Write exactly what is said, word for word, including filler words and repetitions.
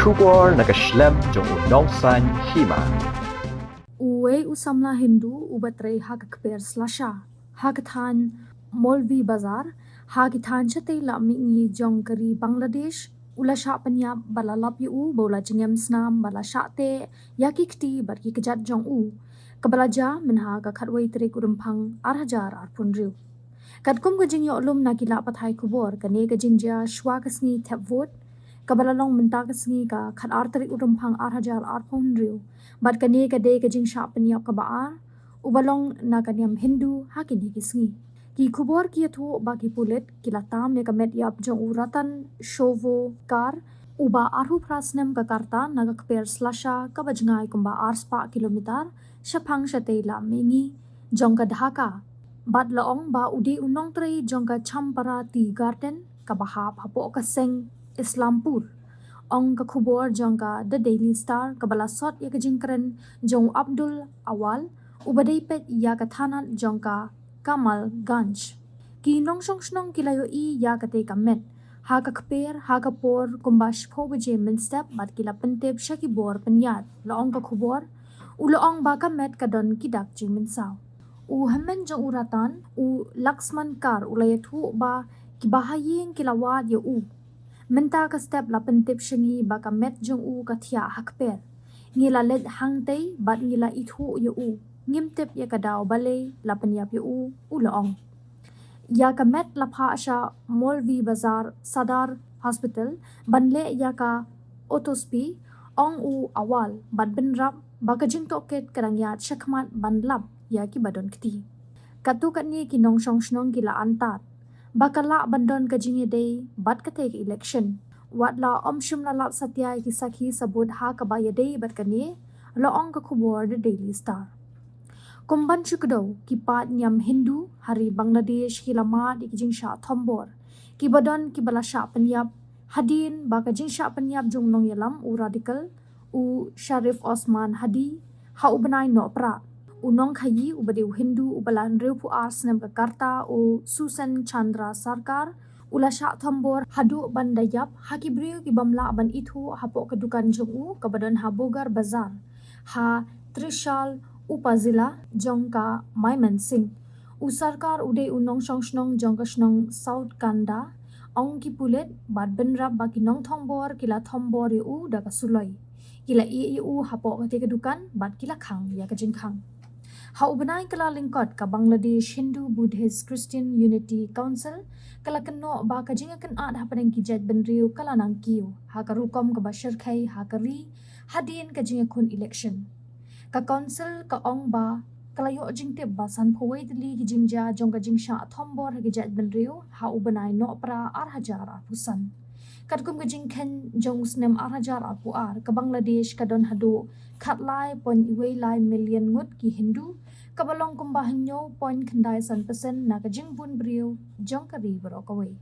Khubor na ka shlem jong u nongsan hima. Uwei u samla Hindu uba trei ha ka kper slasha ha ka thaiñ Molvi Bazar, ha ki thaiñ shatei la mihngi jong ka ri Bangladesh, u la shah pynïap bad la lap ïa u ba u la jingem snam bad la shah teh ïa ki kti bad ki kjat jong u, kaba la jia mynha ka khatwei tarik u Rymphang ar hajar arphew hynriew. Katkum ka jingïoh lum na ki lad pathai khubor, kane ka jingjia shuwa ka sngi thep vote, kaba la long mynta ka sngi ka khatar tarik u Rymphang ar hajar arphew hynriew, bad kane ka dei ka jingshah pynïap kaba ar uba long na ka niam Hindu ha kine ki sngi. Ki khubor ki ïathuh ba ki pulit ki la tam ïa ka met ïap jong u Ratan Shovokar, uba arphew phra snem ka rta, na ka kper slasha kaba jngai kumba ar spah kilometer shaphang shatei la mihngi jong ka Dhaka. Bad la ong ba u dei u nongtrei jong ka Champara Tea Garden kaba hap hapoh ka seng Islampur. Ong ka khubor jong ka The Daily Star kaba la sot ïa ka jingkren jong u Abdul Awal, uba dei peit ïa ka thanat jong ka Kamalganj. Ki nongshong shnong ki la ïohi ïa katei ka met ha ka kper ha ka por kumba shiphew baje mynstep bad ki la pyntip sha ki bor pynïaid. La ong ka khubor, u la ong ba ka met ka don ki dak jingmynsaw. U hynmen jong u Ratan, u Laxman Kar, u la ïathuh ba ki bahaïing ki la wad ïa u. Mynta ka step la pyntip sha ngi ba ka met jong u ka thiah ha kper. Ngi la leit hangtei bad ngi la ithuh ïa u. Ngim tip ïa ka daw balei la pynïap ïa u, u la ong. Ïa ka met la phah sha Molvi Bazar Sadar Hospital ban leh ïa ka autopsy, ong u Awal, bad bynrap ba ka jingtohkit ka dang ïaid shakhmat ban lap ïa kiba don kti. Katto katne ki nongshong shnong ki la antad ba ka lah ban don ka jingïadei bad katei ka election, wat la ym shym la lap satia ïa ki sakhi sabut ha kaba ïadei bad kane, la ong ka khubor The Daily Star. Kum ban shu kdew, ki paid niam Hindu ha ri Bangladesh ki la mad ïa ki jingshah thombor kiba don kiba la shah pynïap, hadien ba ka jingshah pynïap jong u nongïalam u radical, u Sharif Osman Hadi, ha u bnai Nohprah. U nongkhaïi uba dei u Hindu uba la hynriewphew ar snem ka rta, u Susen Chandra Sarkar, u la shah thombor haduh ban da ïap ha ki briew ki bym lah ban ithuh hapoh ka dukan jong u kaba don ha Bogar Bazar, ha Trishul Upazila jong ka Mymensingh. U Sarkar u dei u nongshong shnong jong ka shnong South Kanda, ong ki pulit, bad bynrap ba ki nongthombor ki la thombor ïa u da ka suloi. Ki la ïeh ïa u hapoh katei ka dukan bad ki la khang ïa ka jingkhang. Ha u bnai Kyllalyngkot, ka Bangladesh Hindu Buddhist Christian Unity Council ka la kynnoh ba ka jingïakynad hapdeng ki jaitbynriew ka la nang kiew ha ka rukom kaba shyrkhei ha ka ri hadien ka jingïakhun election. Ka Council ka ong ba ka la ïoh jingtip ba sanphew wei tylli ki jingjia jong ka jingshah thombor ha ki jaitbynriew ha u bnai Nohprah ar hajar arphew san. Katkum ka jingkheiñ jong u snem ar hajar arphew ar, ka Bangladesh ka don haduh khatlai point wei lai million ngut ki Hindu, kaba long kumba hynñiew point khyndai san percent na ka jingbun briew jong ka ri baroh kawei.